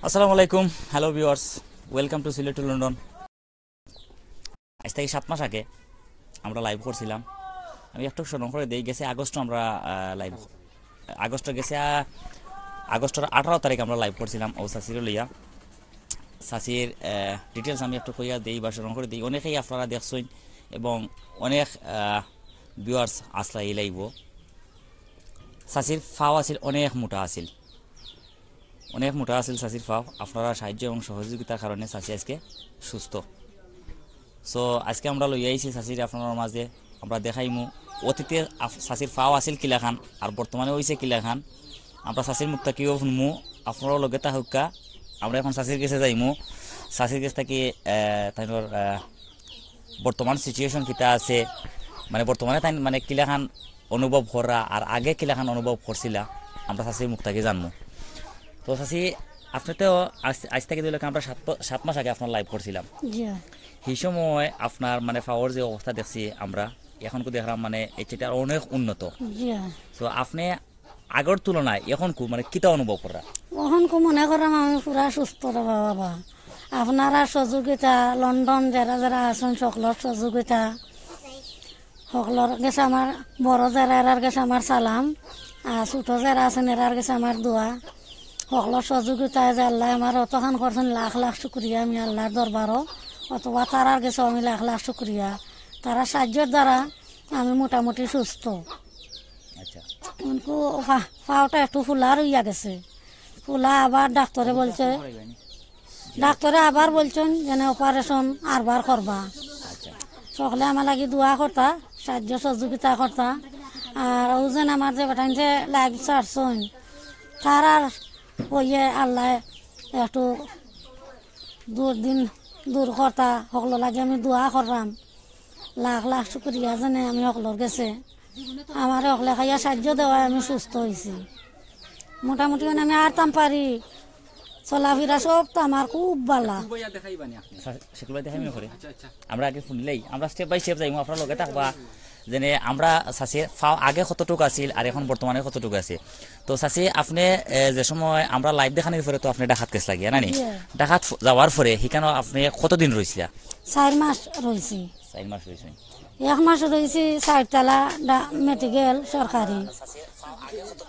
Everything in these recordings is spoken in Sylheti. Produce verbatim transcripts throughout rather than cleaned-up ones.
আসসালামু আলাইকুম, hello viewers, welcome to Sylhet to London। আজ থাকি সাত মাস আগে আমরা লাইভ করছিলাম। আমি একটু স্মরণ করি দেই, গেছে আগস্টো আমরা, আহ, লাইভ, আগস্টো গেছে, আহ, আগস্টর আঠারো তারিখ আমরা লাইভ করছিলাম ও চাচিরে লইয়া। চাচির, আহ, ডিটেইলস আমি একটু কইয়া দেই বা স্মরণ করি দেই। অনেকেই আপনারা দেখছইন এবং অনেক, আহ, ভিউয়ার্স আসলা এই লাইভও। চাচির ফাও আছিল, অনেক মোটা আছিল, অনেক মোটা আছিল চাচির ফাও। আপনারা সাহায্য এবং সহযোগিতার কারণে চাচি আজকে সুস্থ। সো আজকে আমরা লইয়া আইছি চাচির আপনারার মাঝে, আমরা দেখাইমু অতীতে আফ-, চাচির ফাও আছিল কিলাখান আর বর্তমানে অইছে কিলাখান। আমরা চাচির মুখ থাকিও শুনমু, আপনারাও লগে থাকউক্কা। আমরা এখন চাচির গেছে যাইমু, চাচির গেছ থাকি, আহ, তাইনর, আহ, বর্তমান সিচুয়েশন কিতা আছে, মানে বর্তমানে তাইন মানে কিলাখান অনুভব করা আর আগে কিলাখান অনুভব করছিলা, আমরা চাচির মুখ থাকি জানমু। তো চাচি, আপনি তো আজ, আজ থাকি ধরলে আমরা সাত প-, সাত মাস আগে আপনার লাইভ করছিলাম। জি। সেই সময় আপনার মানে ফাওর যে অবস্থা দেখছি আমরা, এখন কু দেখলাম মানে এর চাইতে আরো অনেক উন্নত। জি। তো আপনি আগর তুলনায় এখন কু মানে কিতা অনুভব করা? এখন কু মনে করাম আমি পুরা সুস্থ রে বাবা। আপনারা সহযোগিতা, লন্ডন যারা যারা আছেন সকলর সহযোগিতা, সকলর গেছে আমার বড় যারা এরার গেছে আমার সালাম, আর ছোট যারা আছেন এরার গেছে আমার দোয়া। সকলর সহযোগিতায় যে আল্লাহ আমার অতখান করছেন, লাখ লাখ শুক্রিয়া আমি আল্লাহর দরবারও, অথবা তারার গেছে আমি লাখ লাখ শুক্রিয়া। তারা সাহায্যের দ্বারা আমি মোটামুটি সুস্থ। আচ্ছা। উনকু ফা-, ফাওটা একটু ফুলা রইয়া গেছে, ফুলা আবার ডাক্তারে বলছে, ডাক্তারে আবার বলছেন যেন অপারেশন আরবার করবা। আচ্ছা। সকলে আমার লাগি দোয়া করতা, সাহায্য সহযোগিতা করতা। আর ও যেন আমার যে বেটাইন যে লাইভ ছাড়ছইন, তারার ওইয়ে আল্লাহ একটু দুর্দিন দূর করতা, সকলর লাগি আমি দোয়া করলাম। লাখ লাখ শুক্রিয়া জানে আমি সকলর গেছে। আমারে সকলে খাইয়া সাহায্য দেওয়ায় আমি সুস্থ হইছি। মোটামুটি মানে আমি আরতাম পারি, চলাফিরা সব তো আমার খুব ভালা। সা-, সেগুলো দেখাই মনে করে। আচ্ছা, আচ্ছা। আমরা আগে শুনলেই, আমরা স্টেপ বাই স্টেপ যাইমু, আপনারা লগে থাকবা। যেনে আমরা চাচি ফাও আগে কতটুক আছিল আর এখন বর্তমানে কতটুক আছে। তো চাচি, আপনি, এ, যে সময় আমরা লাইভ দেখানির পরে তো আপনি ঢাকাত গেছলা গিয়া, না নি? জি। ঢাকাত ফ-, যাওয়ার পরে হিকানো আপনি কতদিন রইছিলা? চার মাস রইছি। চার মাস রইছেন। এক মাস রইছি চারতলা ডা-, মেডিকেল সরকারি।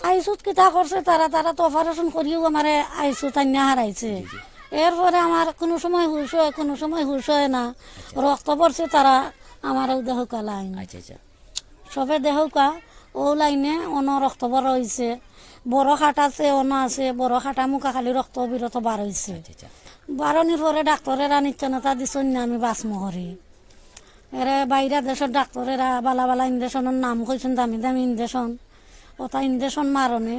আইসুত কিতা করছে তারা, তারা তো অপারেশন করিও আমারে আইসুত আনিয়া হারাইছে। জি, জি। এরপরে আমার কোনো সময় হুশ হয়, কোনো সময় হুশ হয় না। আচ্ছা। রক্ত পড়ছে তারা আমার ওই দেহকা লাইন। আচ্ছা, আচ্ছা। সবে দেহকা ও লাইনে অন রক্ত বড় হইছে, বড় খাট আছে, অন আছে, বড় খাটা মুখা খালি রক্ত বিরত বার হইছে। আচ্ছা, আচ্ছা। বারনির পরে ডাক্তারেরা নিশ্চয়তা দিছইন না আমি বাঁচমু করি। এরে বাইরা দেশর ডাক্তারেরা বালা বালা ইঞ্জেকশনর নাম কইছইন, দামি দামি ইঞ্জেকশন। ওটা ইঞ্জেকশন মারনে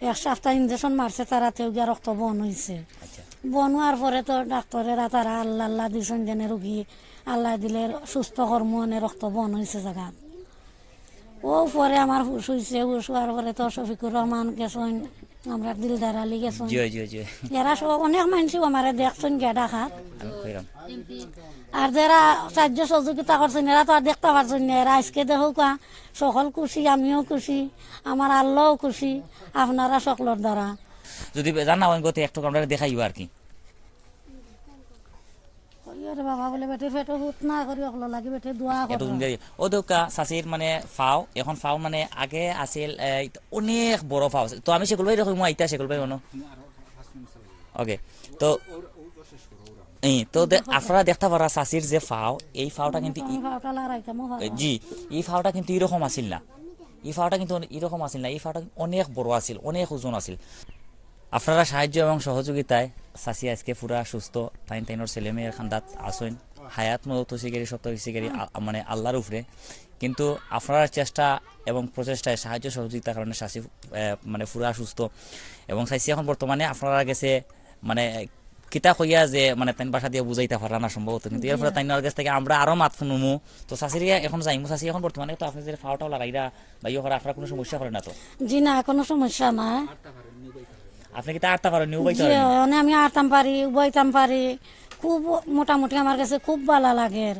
এক সপ্তাহ ইঞ্জেকশন মারছে, তারা তেও গিয়া রক্ত বন হইছে। আচ্ছা। বন হওয়ার পরে তো ডাক্তারেরা তারা আল্লাহ আল্লাহ দিছইন যেনে রুগী আল্লাহ দিলে সুস্থ কর্ম এনে রক্ত বন হইছে জায়গা। ও পরে আমার হুশ হইছে, হুশ হওয়ার পরে তো শফিকুর রহমান গেছইন, আমরা দিলদার আলী গেছইন। জি, জি, জি। এরা সব অনেক মানুষও আমারে দেখছইন গিয়া ঢাকাত। আমি কইরাম। আর যারা সাহায্য সহযোগিতা করছইন, এরা তো আর দেখতা পারছইন না, এরা আজকে দেখউক্কা, সকল খুশি, আমিও খুশি, আমার আল্লাহও খুশি, আপনারা সকলর দ্বারা। যদি বেজার না হইন গতে একটু আমরা দেখাইবা আর কি। ওই ওরে বাবা বলে বেটির পেটও হুত না করি অকল লাগি বেটি দোয়া একটু করো। জুম দিয়ে দিও। ও দেউক্কা চাচির মানে ফাও, এখন ফাও মানে আগে আছিল, এ, অনেক বড় ফাও আছিল। তো আমি সেগুলো ভাই রকম আইতা সেগুলো ভাই মনো। ওকে, তো এই তো দে-, আপনারা দেখতা পারা চাচির যে ফাও, এই ফাওটা কিন্তু ই-, আমি ফাওটা লড়াইতাম, ও ফাও। জি, এই ফাওটা কিন্তু এরকম আছিল না। এই ফাওটা কিন্তু এরকম আছিল না, এই ফাওটা অনেক বড় আছিল, অনেক ওজন আছিল। আপনারা সাহায্য এবং সহযোগিতায় চাচি আজকে পুরা সুস্থ, তাইন তাইনর ছেলে মেয়ের খান্দাত আছইন, হায়াত মৌত শিকারি সব শিকারি আ-, মানে আল্লাহর উপরে। কিন্তু আপনার চেষ্টা এবং প্রচেষ্টায় সাহায্য সহযোগিতার কারণে চাচি, এ, মানে পুরা সুস্থ এবং চাচি এখন বর্তমানে আপনারা গেছে মানে কিতা কইয়া যে মানে তাইন ভাষা দিয়া বুঝাইতা পারা না সম্ভবত, কিন্তু এরপরে তাইনর গেছ থাকি আমরা আরো মাত শুনমু। তো চাচির গিয়া এখন যাইমু, চাচি এখন বর্তমানে তো আপনি যে ফাওটাও লাগাইরা বা ইয়ে করা, আপনার কোনো সমস্যা করে না তো? জি না, কোনো সমস্যা নাই। আপনি কিতা আটতা পারেন নি, উবাইতা জি, পারেন নি? মানে আমি আটতাম পারি, উবাইতাম পারি, খুব মোটামুটি আমার গেছে খুব ভালা লাগের।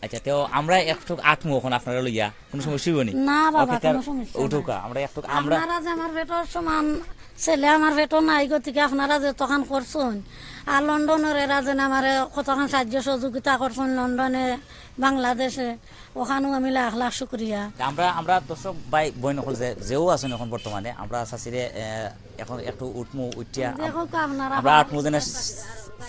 আচ্ছা, তো আমরা একটু আটমু এখন আপনারে লইয়া, কোনো সমস্যা হইব নি? না বাবা, ওকে, তার কোনো সমস্যা নাই। উঠুকা, আমরা একটু, আমরা আপনারা যে আমার বেটার সমান ছেলে আমার পেটো নাই, গতিকে আপনারা যতখান করছইন, আর লন্ডনর এরা যেন আমারে কতখান সাহায্য সহযোগিতা করছইন, লন্ডনে, বাংলাদেশে, ওখানেও আমি লাখ লাখ শুক্রিয়া। তে আমরা, আমরা দর্শক ভাই বইন অকল যে, যেও আছইন এখন বর্তমানে, আমরা চাচিরে, এ, এখন একটু উঠমু, উঠিয়া আম-, দেখো তো আপনারা আমরা আমার আটমু যেন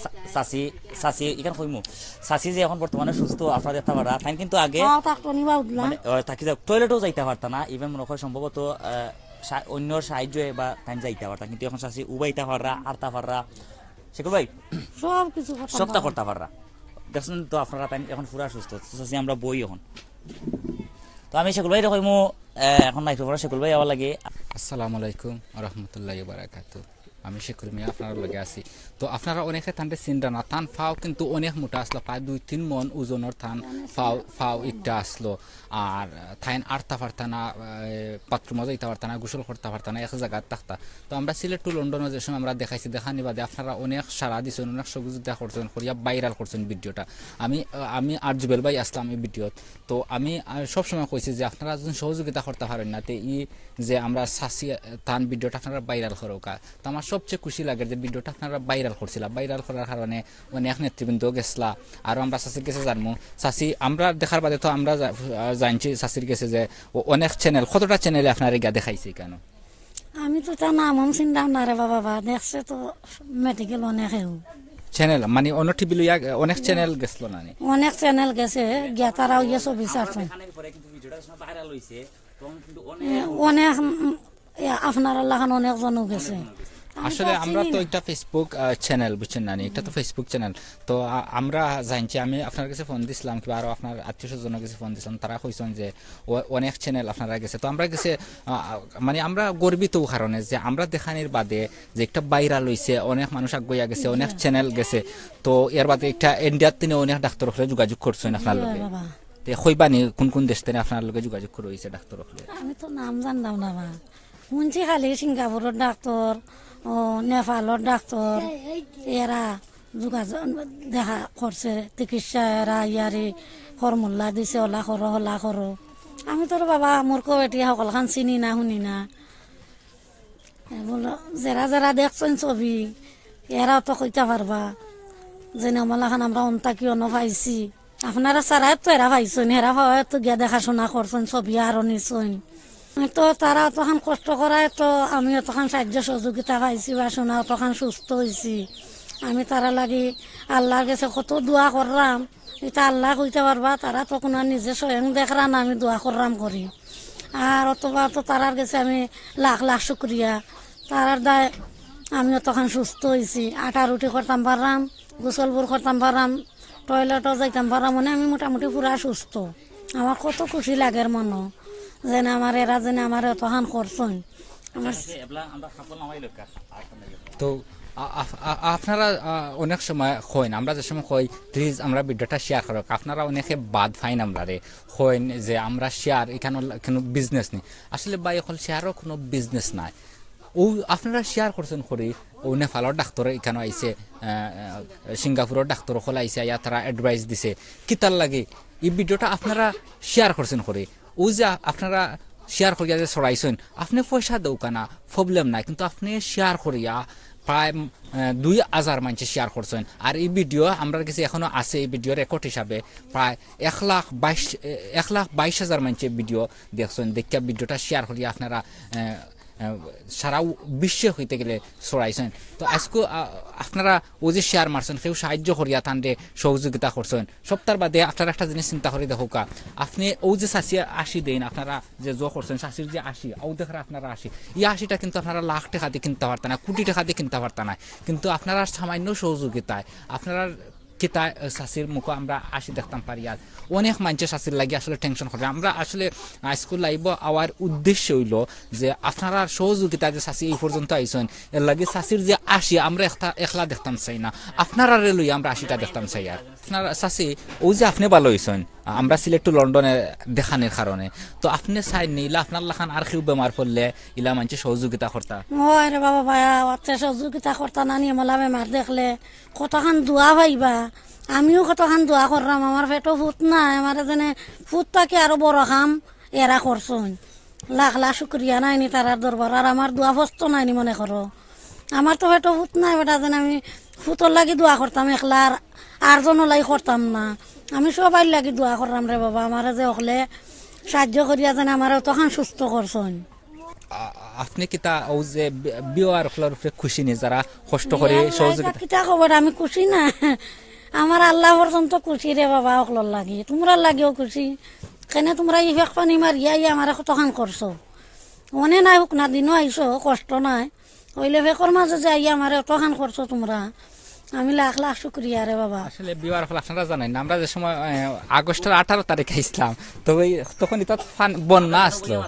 চা-, চাচি, চাচি, ইখান কইমু। চাচি যে এখন বর্তমানে সুস্থ, আপনারা দেখতা পাররা। তাইন কিন্তু আগে হ্যাঁ, থাকতো নি বা উঠলা। মানে, ও, থাকি যাক, টয়লেটও যাইতা পারতা না, even মনে হয় সম্ভবত, আহ, সা-, অন্যর সাহায্যে বা তাইন যাইতা পারতা, কিন্তু এখন চাচি উবাইতা পাররা, আটতা পাররা। শেকুল ভাই, সব কিছু করতাম সবটা পাররা। করতা পাররা। দেখছইন তো আপনারা, তাইন এখন পুরা সুস্থ। তো চাচি, আমরা বই এখন। তো আমি শেকুল ভাইরে কইমু, আহ, এখন মাইক্রোফোন শেকুল ভাই আওয়ার লাগি। আসসালামু আলাইকুম ওয়া রাহমাতুল্লাহি ওয়া বারাকাতুহু। আমি শেকুল মিয়া, আপনারার লগে আছি। তো আপনারা অনেকে তানরে চিনরা না, তান ফাও কিন্তু অনেক মোটা আছলো, প্রায় দুই তিন মন ওজনর তান ফাও, ফাও একটা আছলো। আর তাইন আটতা পারতা না, এ, বাথরুমও যাইতা পারতা না, গোসল করতা পারতা না, এক জাগাত থাকতা। তো আমরা সিলেট to লন্ডনও যে সময় আমরা দেখাইছি, দেখানি বাদে আপনারা অনেক সাড়া দিছইন, অনেক সহযোগিতা করছইন, করিয়া ভাইরাল করছইন ভিডিওটা। আমি, আমি আর জুবেল ভাই আছলাম এই ভিডিওত। তো আমি, আহ, সবসময় কইছি যে আপনারা যদি সহযোগিতা করতা পারইন না, তে ই যে আমরা চাচি, আহ, তান ভিডিওটা আপনারা ভাইরাল করউক্কা। তো আমার সবচেয়ে খুশি লাগের যে ভিডিওটা আপনারা ভাইরাল করছিলা, ভাইরাল করার কারণে অনেক নেতৃবৃন্দ গেছলা, আরো আমরা চাচির গেছে যাইমু। চাচি, আমরা দেখার বাদে তো আমরা জা-, আহ, জানছি চাচির গেছে যে ও-, অনেক চ্যানেল, কতটা চ্যানেলে আপনারে গিয়া দেখাইছে কেন? আমি তো তার নাম উম চিনতাম না রে বাবা, বা দেখছে তো মেডিকেল অনেকেও। চ্যানেল মানে অন্য টিভি লইয়া অনেক চ্যানেল গেছলো না নি? অনেক চ্যানেল গেছে, গিয়া তারা ওই ছবি ছাড়ছে। এ, অনেক, উম, এ, আপনারার লাখান অনেক জনও গেছে। আমি আসলে তো আমরা চিনি তো না। একটা Facebook, আহ, চ্যানেল, বুঝছেন না নি? এটা তো Facebook চ্যানেল। তো, আ-, আমরা জানছি, আমি আপনার গেছে ফোন দিছিলাম, কিবা আরো আপনার আত্মীয় স্বজনের গেছে ফোন দিছিলাম, তারা কইছইন যে ও-, অনেক চ্যানেল আপনারা গেছে। তো আমরা গেছে, আ, আ, মানে আমরা গর্বিত ও কারণে যে আমরা দেখানির বাদে যে একটা ভাইরাল অইছে, অনেক মানুষ আগুয়াইয়া গেছে, অনেক চ্যানেল গেছে। তো এর বাদে একটা ইন্ডিয়ার তিনে অনেক ডাক্তার অকলে যোগাযোগ করছইন আপনার লগে। বাবা। তে কইবা নি কোন কোন দেশ তিনে আপনার লগে যোগাযোগ করা অইছে ডাক্তার অকলে? আমি তো নাম জানতাম না বা। শুনছি খালি সিঙ্গাপুরর ডাক্তার, ও, নেপালর ডাক্তার, এরা যোগাযোগ দেখা করছে, চিকিৎসা এরা ইয়ারি ফর্মুলা দিছে, ওলা করো, ওলা করো। আমি তো রে বাবা মূর্খ বেটি, হকলখান চিনি না, শুনি না। এ বলো, যেরা যেরা দেখছইন ছবি, এরাও তো কইতা পারবা যে নমলাখান আমরা অন্তা কি অনো পাইছি। আপনারা সারায় তো এরা পাইছইন, এরা পাওয়ায় তো গিয়া দেখাশোনা করছইন, ছবি আরো নিছইন। তো তারা অতখান কষ্ট করায় তো আমি অতখান সাহায্য সহযোগিতা পাইছি বা শোনা অতখান সুস্থ অইছি। আমি তারা লাগি আল্লাহর গেছে কত দোয়া করলাম, এটা আল্লাহ কইতা পারবা, তারা তো কোনো নিজে স্বয়ং দেখরা না আমি দোয়া করলাম করি। আর অতবা তো তারার গেছে আমি লাখ লাখ শুক্রিয়া, তারার দায় আমি অতখান সুস্থ অইছি, আটা রুটি করতাম পারলাম, গোসলপুর করতাম পারলাম, টয়লেটও যাইতাম পারলাম, মানে আমি মোটামুটি পুরা সুস্থ। আমার কত খুশি লাগের মনো, যেন আমার এরা যেন আমার অতখান করছইন। আমার তো আ-, আ-, আ-, আপনারা, আ, অনেক সময় কইন, আমরা যে সময় কই, "Please আমরা ভিডিওটা শেয়ার করো", আপনারা অনেকে বাদ পাইন আমরারে, কইন যে আমরা শেয়ার, এখানো কোনো বিজনেস নেই। আসলে ভাই, অখন শেয়ারও কোনো বিজনেস নাই। ও আপনারা শেয়ার করছইন করি, ও নেপালর ডাক্তার এখানো আইছে, আহ, আহ, সিঙ্গাপুরর ডাক্তার অকল আইছে, আইয়া তারা অ্যাডভাইস দিছে। কিতার লাগি? এই ভিডিওটা আপনারা শেয়ার করছইন করি। ও যে আ-, আপনারা শেয়ার করিয়া যে ছড়াইছইন, আপনে পয়সা দেউক্কা না, প্রবলেম নাই, কিন্তু আপনে শেয়ার করিয়া প্রায়, আহ, দুই হাজার মানষে শেয়ার করছইন। আর এই ভিডিও আমরার গেছে এখনো আছে, এই ভিডিও রেকর্ড হিসাবে প্রায় এক লাখ বাইশ, এ, এক লাখ বাইশ হাজার মানষে ভিডিও দেখছইন। দেখিয়া ভিডিওটা শেয়ার করিয়া আপনারা, আহ, আহ, সারা উ-, বিশ্বে কইতে গেলে ছড়াইছইন। তো আইজকু, আহ, আপনারা ও যে শেয়ার মারছইন, কেউ সাহায্য করিয়া তানরে সহযোগিতা করছইন, সবতার বাদে আপনারা একটা জিনিস চিন্তা করি দেখউক্কা, আপনে ও যে চাচি আশি দেইন, আপনারা যে জো করছইন, চাচির যে আশি, ও দেখরা আপনারা আশি, ই আশিটা কিন্তু আপনারা লাখ টেকা দি কিনতা পারতা না, কোটি টেকা দি কিনতা পারতা না, কিন্তু আপনারা সামান্য সহযোগিতায় আপনারা কিতা, আহ, চাচির মুখো আমরা আশি দেখতাম পারি। আর অনেক মানষে চাচির লাগি আসলে টেনশন করে। আমরা আসলে আইজকু লাইভো আওয়ার উদ্দেশ্য অইলো যে আপনারার সহযোগিতা যে চাচি এই পর্যন্ত আইছইন, এর লাগি চাচির যে আশি আমরা একটা একলা দেখতাম চাই না, আপনারারে লইয়া আমরা আশিটা দেখতাম চাই। আর আপনারা চাচি, ও যে আপনে ভালা অইছইন, আমরা সিলেট to লন্ডনে দেখানির কারণে, তো আপনে চাইন নি ইলা আপনার লাখান আর কেউ বেমার পড়লে ইলা মানষে সহযোগিতা করতা? ওই রে বাবা, ভাইয়া, অতে সহযোগিতা করতা না নি, মলা বেমার দেখলে কতখান দোয়া পাইবা। আমিও কতখান দোয়া করলাম, আমার পেটো ফুত নাই, আমার যেনে ফুত থাকি আরো বড় কাম এরা করছইন। লাখ লাখ শুকরিয়া নায়নি তারার দরবার। আর আমার দোয়া ফস্ত নায়নি মনে করো। আমার তো পেটো ফুত নাই বেটা, যেন আমি ফুতর লাগি দোয়া করতাম একলা, আর আর জনর লাগি করতাম না। আমি সবাইর লাগি দোয়া কররাম রে বাবা, আমারে যে অকলে সাহায্য করিয়া যেন আমারে অতখান সুস্থ করছইন। আ-, আপনে কিতা অউ যে বি-, viewer অকলর উপরে খুশি নি, যারা কষ্ট করি ইয়া আল্লাহ, সহযোগিতা? ইটা কিতা খবর, আমি খুশি না? আমার আল্লাহ পর্যন্ত খুশি রে বাবা, অকলর লাগি, তুমরার লাগিও খুশি। কেনে তুমরা ই ফেক পানি মারিয়া ই আমারে কতখান করছো। অনে নাই হুকনা দিনও আইছো, কষ্ট নাই। অইলে ফেকর মাঝে যে আইয়া আমারে অতখান করছো তুমরা, আমি লাখ লাখ শুকরিয়া রে বাবা। আসলে viewer অকল আপনারা জানেন না, আমরা যে সময়, আহ, আগস্টর আঠারো তারিখ আইছলাম, তো ওই তখন ইতাত ফান-, বন্যা আসলো।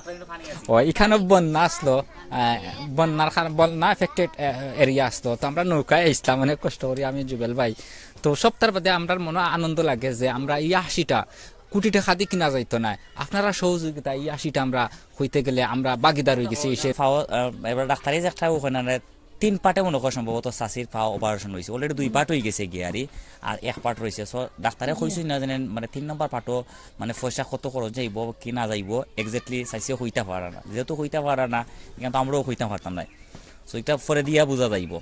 ও, ইখানো বন্যা আসলো, আহ, বন্যার কারণ, বন্যা affected, আহ, area আসলো। তো আমরা নৌকায় আইছলাম অনেক কষ্ট করি, আমি জুবেল ভাই। তো সবতার বাদে আমরার মনো আনন্দ লাগে যে আমরা ই আশিটা কুটি টেকা দি কিনা যাইতো নায়, আপনারার সহযোগিতায় ই আশিটা আমরা কইতে গেলে আমরা ভাগিদার অইগেছি। সে পাও, আহ, এবার ডাক্তারে যে একটা ওখানে তিন পার্টে মনে হয় সম্ভবত চাচির পাও operation অইছে, already দুই পার্ট অইগেছে গিয়া আরি, আর এক পার্ট রইছে। So, ডাক্তারে কইছইন না জানেন, মানে, তিন নম্বর পার্টও, মানে, পয়সা কত খরচ যাইবো কি না যাইবো, exactly চাচিয়ে কইতা পারা না। যেহেতু কইতা পারা না, ইখান তো আমরাও কইতাম পারতাম নায়। So, ইটা পরে দিয়া বুঝা যাইবো।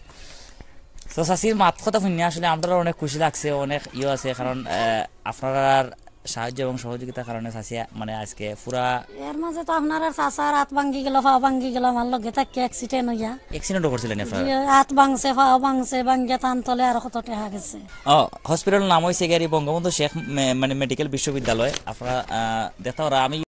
So, চাচির মাত কথা হুনিয়া আসলে আমরার অনেক খুশি লাগছে, অনেক ইয়ে আছে, কারণ, আহ, আপনারার সাহায্য এবং সহযোগিতার কারণে চাচিয়ে, মানে, আজকে পুরা এর মাঝে তো আপনারার চাচার আত ভাঙ্গি গেল, পাও ভাঙ্গি গেল, আমার লগে থাকিয়া accident অইয়া। Accident-ও করছিলেন আপনারা? জি, আত ভাঙছে, পাও ভাঙছে, ভাঙ্গিয়া তান তলে আরো কত টেকা গেছে। ও, hospital-র নাম অইছে গিয়া বঙ্গবন্ধু শেখ মে-, মানে, মেডিকেল বিশ্ববিদ্যালয়। আপনারা, আহ, দেখতা পাররা, আমি